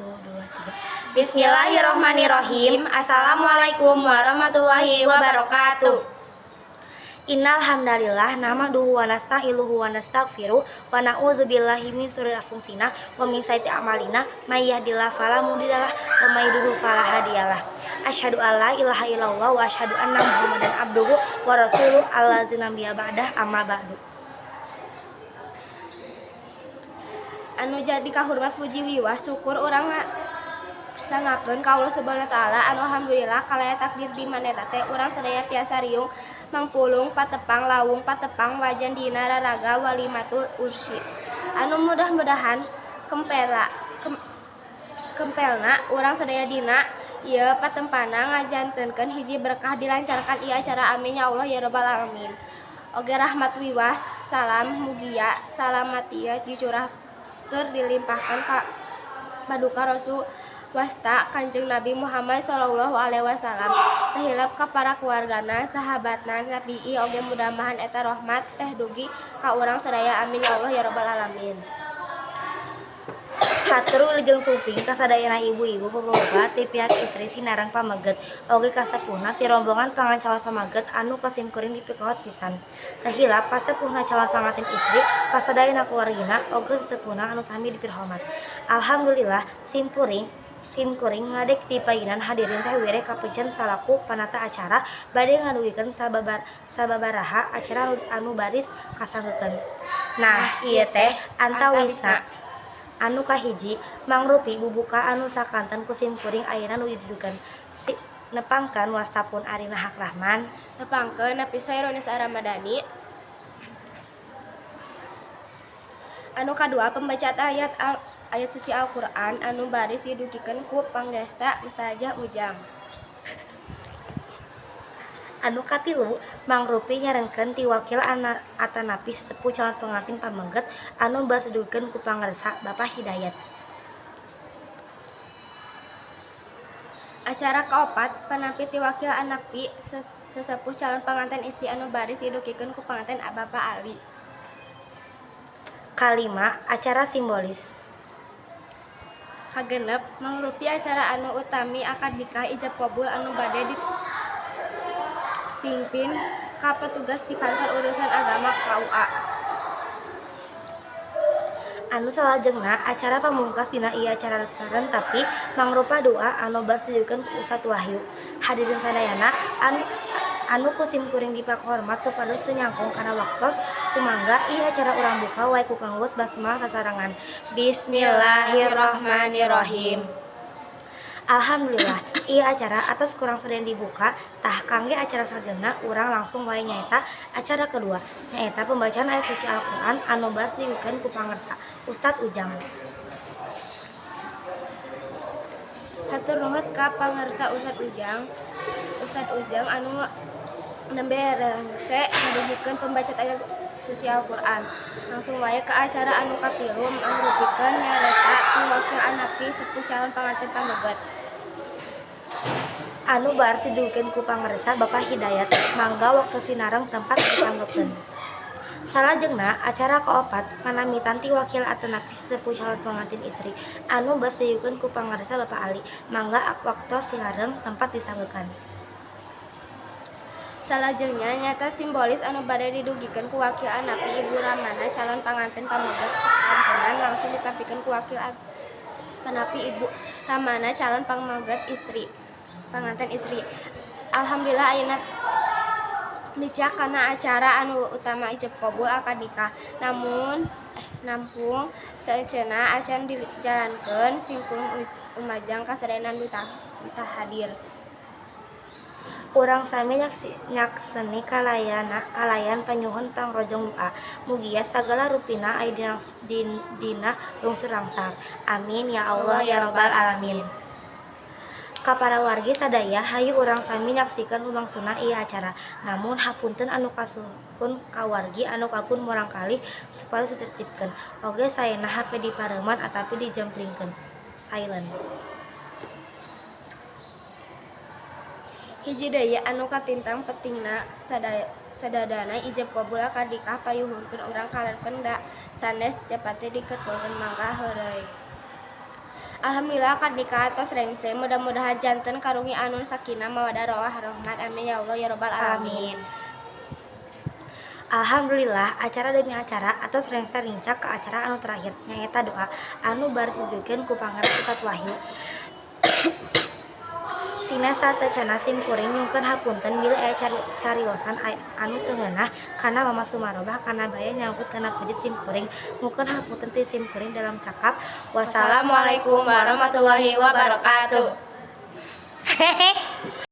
2, 3. Bismillahirrohmanirrohim. Assalamualaikum warahmatullahi wabarakatuh. Innal hamdalillah nahmaduhu wa nasta'inuhu wa nastaghfiruh wa na'udzubillahi min syururi anfusina wa min sayyiati a'malina may yahdihillahu fala mudhillalah wa may yudhlil fala hadiyalah. Asyhadu an la ilaha illallah wa asyhadu anna Muhammadan abduhu wa rasuluhu allazi nabiyya ba'dah, amma ba'du. Anu jadi kahurmat puji wiwah syukur urang sangakeun ka Allah Subhanahu wa taala anu alhamdulillah kalaya takdir di maneta teh urang sadaya tiasa riung mangpulung patepang lawung patepang wajan dina raraga walimatul ursi anu mudah-mudahan kempelna urang sadaya dina ieu patempana ngajantenkeun hiji berkah dilancarkan ieu acara, amin ya Allah ya rabbal alamin. Oge rahmat wiwah salam mugia salamatia dicurah tur dilimpahkan ka paduka Rasul wasta Kanjeng Nabi Muhammad sallallahu alaihi wasallam, teu hilap ka para keluargana, sahabatna, tabi'i, oge mudah-mudahan eta rahmat teh dugi ka urang sadaya, amin ya Allah ya rabbal alamin. Hatur wilujeng sumping kasadayana ibu-ibu, bapak-bapak ti pihak istri sinareng pameget oge kasepuhna ti rombongan pangan calon pameget anu ku simkuring dipikahormat pisan. Teu hilap kasepuhna calon panganten istri, kasadayana keluargina oge sesepuhna anu sami dipihormat. Alhamdulillah simkuring ngadeg di payunan hadirin teh wireh kapencen salaku panata acara bade ngadugikeun sababaraha acara anu baris kasanggekeun. Nah, ieu teh antawisna. Anu kahiji mangrupi bubuka anu sakanten ku simkuring ayeuna nu didugikeun. Si, nepangkeun wasta pun Arina Haq Rahman. Nepangkeun Nafisa Ironis Ramadhani. Anu kadua pembacaan ayat suci Al-Qur'an anu baris didugikeun ku Panggesa Ustazah Ujang. Anu katilu mangrupi nyarenkeun ti wakil atanapi sesepuh calon pengantin pameget anu baris didugikeun ku Pangersa Bapak Hidayat. Acara kaopat panampi ti wakil anapi sesepuh calon panganten istri anu baris didugikeun ku panganten Bapak Ali. Kalima acara simbolis. Kagenep mangrupi acara anu utami akad nikah ijab kabul anu bade dipimpin ka petugas di kantor urusan agama KUA. Anu salajengna acara pamungkas dina ieu acara sareng tapi mangrupa doa anu baris didugikeun ku Ustad Wahyu. Hadirin sadayana anu ku simkuring dipakahormat supados teu nyangkong kana waktos, sumangga ieu acara urang buka wae ku kanggo basmalah sasarengan. Bismillahirrahmanirrahim. Alhamdulillah, ieu acara atos kurang sadayana dibuka, tah kangge acara salajengna urang langsung wae nyaeta acara kedua, nyaeta pembacaan ayat suci Al-Qur'an anu baris didugikeun ku Pangersa Ustad Ujang. Hatur nuhun ka Pangersa Ustad Ujang. Ustad Ujang anu nembe rengse ngadugikeun pembacaan ayat suci Al-Qur'an. Langsung wae ka acara anu katilu mangrupikeun nyareta ti wakil anapi sepuh calon panganten pameget. Anu baris didugikeun ku Pangersa Bapak Hidayat, mangga waktu sinareng tempat disanggekeun. Salajengna acara kaopat panamitan ti wakil atanapi sesepuh calon pengantin istri anu baris didugikeun ku Pangersa Bapak Ali, mangga waktu sinareng tempat disanggekeun. Salajengna nyata simbolis anu bade didugikeun ku wakil anapi Ibu Ramana calon panganten pameget sakantenan langsung ditampikeun ku wakil anapi Ibu Ramana calon pameget istri panganten istri. Alhamdulillah ayeuna dicak kana acara anu utama ijab kabul akad nikah. Namun nampung saenceuna acan dijalankeun simkuring umajang kasadayana nu tah hadir. Urang sami nyakseni kalayan panyuhun pangrojong doa. Mugia sagala rupina aya dina lungsur langsar. Amin ya Allah ya rabbal alamin. Ka para wargi sadaya hayu urang sami nyaksikeun lumangsungna ieu acara. Namun hapunten anu kasuhun ka wargi anu kagun murangkalih supados ditertibkeun. Oge saena HP dipareuman atapi dijemplingkeun. Silence. Hiji deui anu katintang pentingna sadadana ijab kabul akad nikah payuhunkeun urang kalerpen da sanes japati dikerkulkeun, mangga heureuy. Alhamdulillah, akad nikah tos rengse, mudah-mudahan janten karunia anu sakinah mawaddah warahmah, amin ya Allah ya robbal alamin. Amin. Alhamdulillah, acara demi acara atos rengse nincak ke acara anu terakhir, nyaeta doa anu baris didugikeun ku Pangeran Ustad Wahyu. Tina sateuacanna sim kuring nyungkeun hapunten bilih aya cariosan anu teu ngeunah kana Mama Sumarobah kana baya nyangkut kana pejit sim kuring. Nyungkeun hapunten ti sim kuring dalam cakap. Wassalamualaikum warahmatullahi wabarakatuh. Hehe.